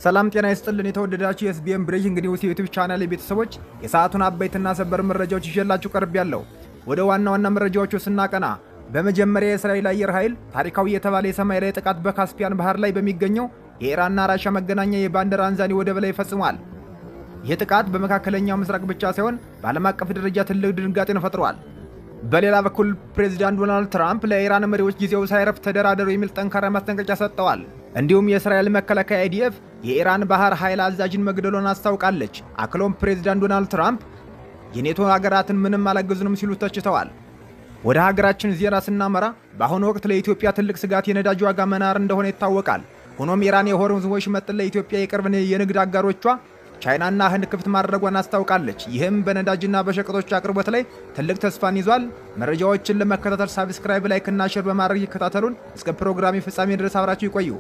ሰላም ጤና ይስጥልን። የተወደዳችሁ የ SBM Breaking News የ YouTube channel ቤተሰቦች፣ የሰዓቱን አበይትና ሰበር መረጃዎች ይዤላችሁ ቀርቤያለሁ። ወደ ዋና ዋና መረጃዎቹ ስናቀና፣ በመጀመሪያ የእስራኤል አየር ኃይል ታሪካዊ የተባለ የሰማይ ላይ ጥቃት በካስፒያን ባህር ላይ በሚገኘው የኢራንና ራሻ መገናኛ የባንደር አንዛኒ ወደብ ላይ ፈጽሟል። ይህ ጥቃት በመካከለኛው ምስራቅ ብቻ ሳይሆን በዓለም አቀፍ ደረጃ ትልቅ ድንጋጤን ፈጥሯል። በሌላ በኩል ፕሬዚዳንት ዶናልድ ትራምፕ ለኢራን መሪዎች ጊዜው ሳይረፍድ ተደራደሩ የሚል ጠንካራ ማስጠንቀቂያ ሰጥተዋል። እንዲሁም የእስራኤል መከላከያ IDF የኢራን ባህር ኃይል አዛዥን መግደሏን አስታውቃለች። አክሎም ፕሬዚዳንት ዶናልድ ትራምፕ የኔቶ ሀገራትን ምንም አላገዙንም ሲሉ ተችተዋል። ወደ ሀገራችን ዜና ስናመራ፣ በአሁኑ ወቅት ለኢትዮጵያ ትልቅ ስጋት የነዳጅ ዋጋ መናር እንደሆነ ይታወቃል። ሆኖም ኢራን የሆርሙዝ ወሽመጥን ለኢትዮጵያ የቅርብ የንግድ አጋሮቿ ቻይናና ህንድ ክፍት ማድረጓን አስታውቃለች። ይህም በነዳጅና በሸቀጦች አቅርቦት ላይ ትልቅ ተስፋን ይዟል። መረጃዎችን ለመከታተል subscribe፣ like እና share በማድረግ ይከታተሉን። እስከ ፕሮግራሜ ፍጻሜ ድረስ አብራችሁ ይቆዩ።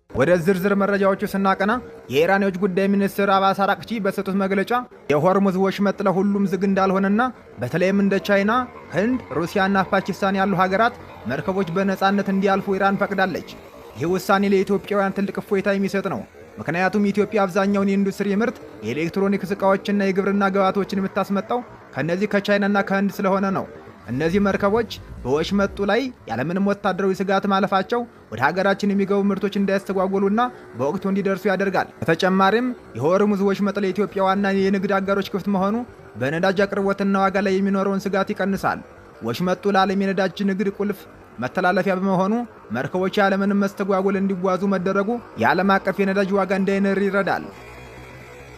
ወደ ዝርዝር መረጃዎቹ ስናቀና፣ የኢራን የውጭ ጉዳይ ሚኒስትር አባስ አራቅቺ በሰጡት መግለጫ የሆርሙዝ ወሽመጥ ለሁሉም ዝግ እንዳልሆነና በተለይም እንደ ቻይና፣ ህንድ፣ ሩሲያና ፓኪስታን ያሉ ሀገራት መርከቦች በነፃነት እንዲያልፉ ኢራን ፈቅዳለች። ይህ ውሳኔ ለኢትዮጵያውያን ትልቅ እፎይታ የሚሰጥ ነው። ምክንያቱም ኢትዮጵያ አብዛኛውን የኢንዱስትሪ ምርት፣ የኤሌክትሮኒክስ ዕቃዎችና የግብርና ግብዓቶችን የምታስመጣው ከእነዚህ ከቻይናና ከህንድ ስለሆነ ነው። እነዚህ መርከቦች በወሽመጡ ላይ ያለምንም ወታደራዊ ስጋት ማለፋቸው ወደ ሀገራችን የሚገቡ ምርቶች እንዳይስተጓጎሉና በወቅቱ እንዲደርሱ ያደርጋል። በተጨማሪም የሆርሙዝ ወሽመጥ ለኢትዮጵያ ዋና የንግድ አጋሮች ክፍት መሆኑ በነዳጅ አቅርቦትና ዋጋ ላይ የሚኖረውን ስጋት ይቀንሳል። ወሽመጡ ለዓለም የነዳጅ ንግድ ቁልፍ መተላለፊያ በመሆኑ መርከቦች ያለምንም መስተጓጎል እንዲጓዙ መደረጉ የዓለም አቀፍ የነዳጅ ዋጋ እንዳይንር ይረዳል።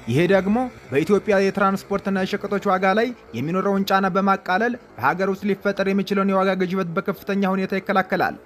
ይሄ ደግሞ በኢትዮጵያ የትራንስፖርትና የሸቀጦች ዋጋ ላይ የሚኖረውን ጫና በማቃለል በሀገር ውስጥ ሊፈጠር የሚችለውን የዋጋ ግሽበት በከፍተኛ ሁኔታ ይከላከላል።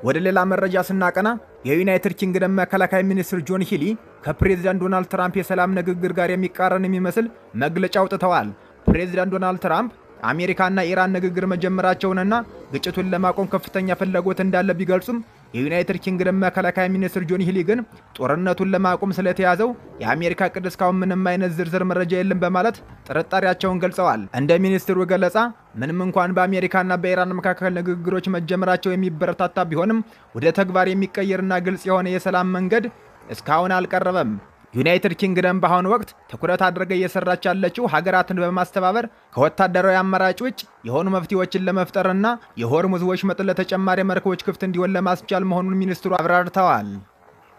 ወደ ሌላ መረጃ ስናቀና፣ የዩናይትድ ኪንግደም መከላከያ ሚኒስትር ጆን ሂሊ ከፕሬዚዳንት ዶናልድ ትራምፕ የሰላም ንግግር ጋር የሚቃረን የሚመስል መግለጫ አውጥተዋል። ፕሬዚዳንት ዶናልድ ትራምፕ አሜሪካና ኢራን ንግግር መጀመራቸውንና ግጭቱን ለማቆም ከፍተኛ ፍላጎት እንዳለ ቢገልጹም፣ የዩናይትድ ኪንግደም መከላከያ ሚኒስትር ጆን ሂሊ ግን ጦርነቱን ለማቆም ስለተያዘው የአሜሪካ እቅድ እስካሁን ምንም አይነት ዝርዝር መረጃ የለም በማለት ጥርጣሬያቸውን ገልጸዋል። እንደ ሚኒስትሩ ገለጻ ምንም እንኳን በአሜሪካና በኢራን መካከል ንግግሮች መጀመራቸው የሚበረታታ ቢሆንም፣ ወደ ተግባር የሚቀየርና ግልጽ የሆነ የሰላም መንገድ እስካሁን አልቀረበም። ዩናይትድ ኪንግደም በአሁኑ ወቅት ትኩረት አድርጋ እየሰራች ያለችው ሀገራትን በማስተባበር ከወታደራዊ አማራጭ ውጭ የሆኑ መፍትሄዎችን ለመፍጠርና የሆርሙዝ ወሽመጥ ለተጨማሪ መርከቦች ክፍት እንዲሆን ለማስቻል መሆኑን ሚኒስትሩ አብራርተዋል።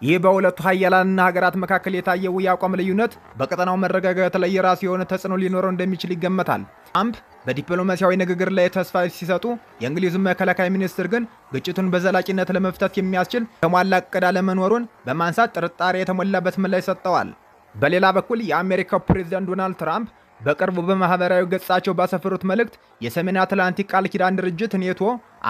ይህ በሁለቱ ሀያላንና ሀገራት መካከል የታየው የአቋም ልዩነት በቀጠናው መረጋጋት ላይ የራሱ የሆነ ተጽዕኖ ሊኖረው እንደሚችል ይገመታል። ትራምፕ በዲፕሎማሲያዊ ንግግር ላይ ተስፋ ሲሰጡ፣ የእንግሊዙ መከላከያ ሚኒስትር ግን ግጭቱን በዘላቂነት ለመፍታት የሚያስችል የተሟላ እቅድ አለመኖሩን በማንሳት ጥርጣሬ የተሞላበት ምላሽ ሰጥተዋል። በሌላ በኩል የአሜሪካው ፕሬዚዳንት ዶናልድ ትራምፕ በቅርቡ በማህበራዊ ገጻቸው ባሰፈሩት መልእክት የሰሜን አትላንቲክ ቃል ኪዳን ድርጅት ኔቶ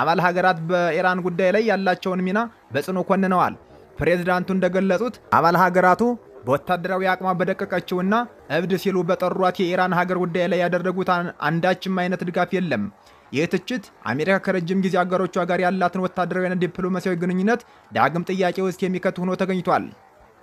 አባል ሀገራት በኢራን ጉዳይ ላይ ያላቸውን ሚና በጽኑ ኮንነዋል። ፕሬዝዳንቱ እንደገለጹት አባል ሀገራቱ በወታደራዊ አቅሟ በደቀቀችውና እብድ ሲሉ በጠሯት የኢራን ሀገር ጉዳይ ላይ ያደረጉት አንዳችም አይነት ድጋፍ የለም። ይህ ትችት አሜሪካ ከረጅም ጊዜ አጋሮቿ ጋር ያላትን ወታደራዊና ዲፕሎማሲያዊ ግንኙነት ዳግም ጥያቄ ውስጥ የሚከት ሆኖ ተገኝቷል።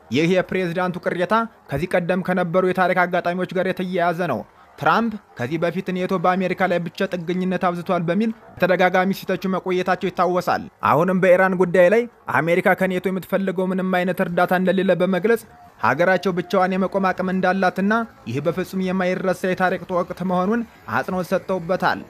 ይህ የፕሬዝዳንቱ ቅሬታ ከዚህ ቀደም ከነበሩ የታሪክ አጋጣሚዎች ጋር የተያያዘ ነው። ትራምፕ ከዚህ በፊት ኔቶ በአሜሪካ ላይ ብቻ ጥገኝነት አብዝቷል በሚል በተደጋጋሚ ሲተቹ መቆየታቸው ይታወሳል። አሁንም በኢራን ጉዳይ ላይ አሜሪካ ከኔቶ የምትፈልገው ምንም አይነት እርዳታ እንደሌለ በመግለጽ ሀገራቸው ብቻዋን የመቆም አቅም እንዳላትና ይህ በፍጹም የማይረሳ የታሪክ ወቅት መሆኑን አጽንኦት ሰጥተውበታል።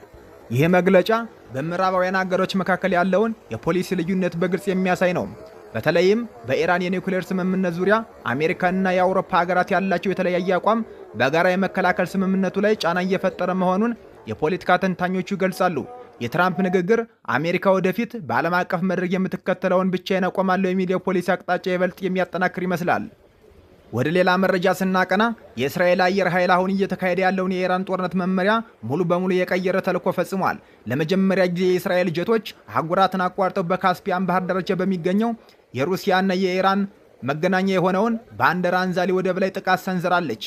ይህ መግለጫ በምዕራባውያን ሀገሮች መካከል ያለውን የፖሊሲ ልዩነት በግልጽ የሚያሳይ ነው። በተለይም በኢራን የኒውክሌር ስምምነት ዙሪያ አሜሪካና የአውሮፓ ሀገራት ያላቸው የተለያየ አቋም በጋራ የመከላከል ስምምነቱ ላይ ጫና እየፈጠረ መሆኑን የፖለቲካ ተንታኞቹ ይገልጻሉ። የትራምፕ ንግግር አሜሪካ ወደፊት በዓለም አቀፍ መድረክ የምትከተለውን ብቻዬን እቆማለሁ የሚል የፖሊሲ አቅጣጫ ይበልጥ የሚያጠናክር ይመስላል። ወደ ሌላ መረጃ ስናቀና፣ የእስራኤል አየር ኃይል አሁን እየተካሄደ ያለውን የኢራን ጦርነት መመሪያ ሙሉ በሙሉ የቀየረ ተልዕኮ ፈጽሟል። ለመጀመሪያ ጊዜ የእስራኤል ጀቶች አህጉራትን አቋርጠው በካስፒያን ባህር ዳርቻ በሚገኘው የሩሲያና የኢራን መገናኛ የሆነውን ባንደር አንዛሊ ወደብ ላይ ጥቃት ሰንዝራለች።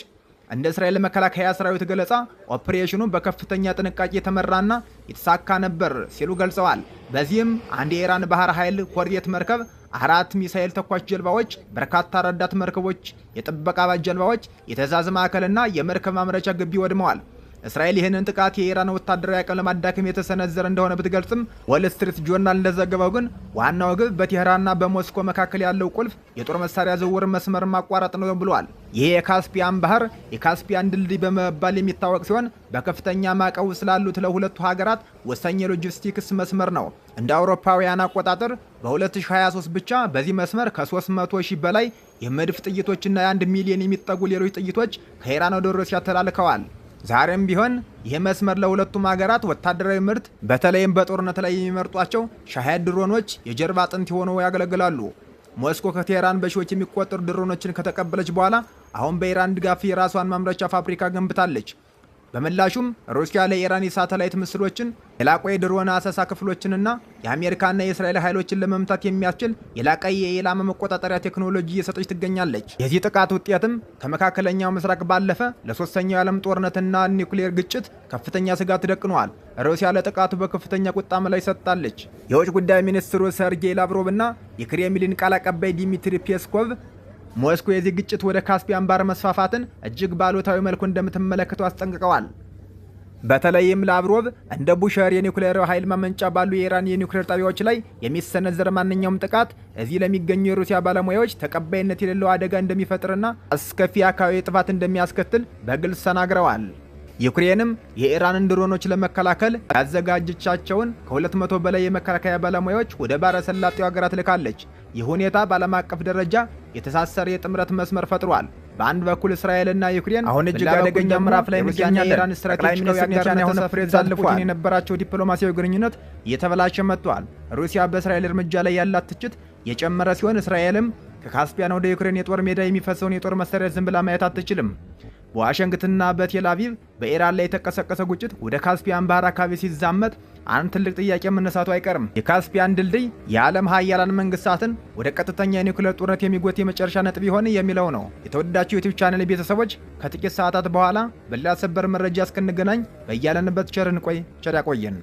እንደ እስራኤል መከላከያ ሰራዊት ገለጻ ኦፕሬሽኑ በከፍተኛ ጥንቃቄ የተመራና የተሳካ ነበር ሲሉ ገልጸዋል። በዚህም አንድ የኢራን ባህር ኃይል ኮርቬት መርከብ፣ አራት ሚሳኤል ተኳሽ ጀልባዎች፣ በርካታ ረዳት መርከቦች፣ የጥበቃ ጀልባዎች፣ የትዕዛዝ ማዕከልና የመርከብ ማምረቻ ግቢ ወድመዋል። እስራኤል ይህንን ጥቃት የኢራን ወታደራዊ አቅም ለማዳከም የተሰነዘረ እንደሆነ ብትገልጽም ወል ስትሪት ጆርናል እንደዘገበው ግን ዋናው ግብ በቴህራንና በሞስኮ መካከል ያለው ቁልፍ የጦር መሳሪያ ዝውውር መስመር ማቋረጥ ነው ብሏል። ይህ የካስፒያን ባህር የካስፒያን ድልድይ በመባል የሚታወቅ ሲሆን በከፍተኛ ማዕቀብ ስላሉት ለሁለቱ ሀገራት ወሳኝ የሎጂስቲክስ መስመር ነው። እንደ አውሮፓውያን አቆጣጠር በ2023 ብቻ በዚህ መስመር ከ300 ሺህ በላይ የመድፍ ጥይቶችና የ1 ሚሊዮን የሚጠጉ ሌሎች ጥይቶች ከኢራን ወደ ሩሲያ ተላልከዋል። ዛሬም ቢሆን ይህ መስመር ለሁለቱም ሀገራት ወታደራዊ ምርት በተለይም በጦርነት ላይ የሚመርጧቸው ሻሄድ ድሮኖች የጀርባ አጥንት ሆነው ያገለግላሉ። ሞስኮ ከቴህራን በሺዎች የሚቆጠሩ ድሮኖችን ከተቀበለች በኋላ አሁን በኢራን ድጋፍ የራሷን ማምረቻ ፋብሪካ ገንብታለች። በምላሹም ሩሲያ ለኢራን የሳተላይት ምስሎችን፣ የላቀ የድሮን አሰሳ ክፍሎችንና የአሜሪካና የእስራኤል ኃይሎችን ለመምታት የሚያስችል የላቀ የኢላማ መቆጣጠሪያ ቴክኖሎጂ እየሰጠች ትገኛለች። የዚህ ጥቃት ውጤትም ከመካከለኛው ምስራቅ ባለፈ ለሶስተኛው የዓለም ጦርነትና ኒውክሌር ግጭት ከፍተኛ ስጋት ደቅኗል። ሩሲያ ለጥቃቱ በከፍተኛ ቁጣ ምላሽ ሰጥታለች። የውጭ ጉዳይ ሚኒስትሩ ሰርጌይ ላቭሮቭ እና የክሬምሊን ቃል አቀባይ ዲሚትሪ ፔስኮቭ ሞስኮ የዚህ ግጭት ወደ ካስፒያን ባህር መስፋፋትን እጅግ ባሉታዊ መልኩ እንደምትመለከተው አስጠንቅቀዋል። በተለይም ላቭሮቭ እንደ ቡሸር የኒውክሌር ኃይል ማመንጫ ባሉ የኢራን የኒውክሌር ጣቢያዎች ላይ የሚሰነዘር ማንኛውም ጥቃት እዚህ ለሚገኙ የሩሲያ ባለሙያዎች ተቀባይነት የሌለው አደጋ እንደሚፈጥርና አስከፊ አካባቢ ጥፋት እንደሚያስከትል በግልጽ ተናግረዋል። ዩክሬንም የኢራንን ድሮኖች ለመከላከል ያዘጋጀቻቸውን ከ200 በላይ የመከላከያ ባለሙያዎች ወደ ባህረ ሰላጤው ሀገራት ልካለች። ይህ ሁኔታ በዓለም አቀፍ ደረጃ የተሳሰረ የጥምረት መስመር ፈጥሯል። በአንድ በኩል እስራኤልና ዩክሬን አሁን እጅግ አደገኛ ምዕራፍ ላይ እንገኛለን። ጠቅላይ ሚኒስትር ኔታንያሁ ፕሬዝዳንት ፑቲን የነበራቸው ዲፕሎማሲያዊ ግንኙነት እየተበላሸ መጥቷል። ሩሲያ በእስራኤል እርምጃ ላይ ያላት ትችት የጨመረ ሲሆን እስራኤልም ከካስፒያን ወደ ዩክሬን የጦር ሜዳ የሚፈሰውን የጦር መሳሪያ ዝም ብላ ማየት አትችልም። በዋሽንግተንና በቴል አቪቭ በኢራን ላይ የተቀሰቀሰ ግጭት ወደ ካስፒያን ባህር አካባቢ ሲዛመት አንድ ትልቅ ጥያቄ መነሳቱ አይቀርም። የካስፒያን ድልድይ የዓለም ሀያላን መንግስታትን ወደ ቀጥተኛ የኒውክሌር ጦርነት የሚጎት የመጨረሻ ነጥብ ይሆን የሚለው ነው። የተወደዳችሁ ዩቲዩብ ቻናል ቤተሰቦች፣ ከጥቂት ሰዓታት በኋላ በሌላ ሰበር መረጃ እስክንገናኝ በያለንበት ቸር እንቆይ። ቸር ያቆየን።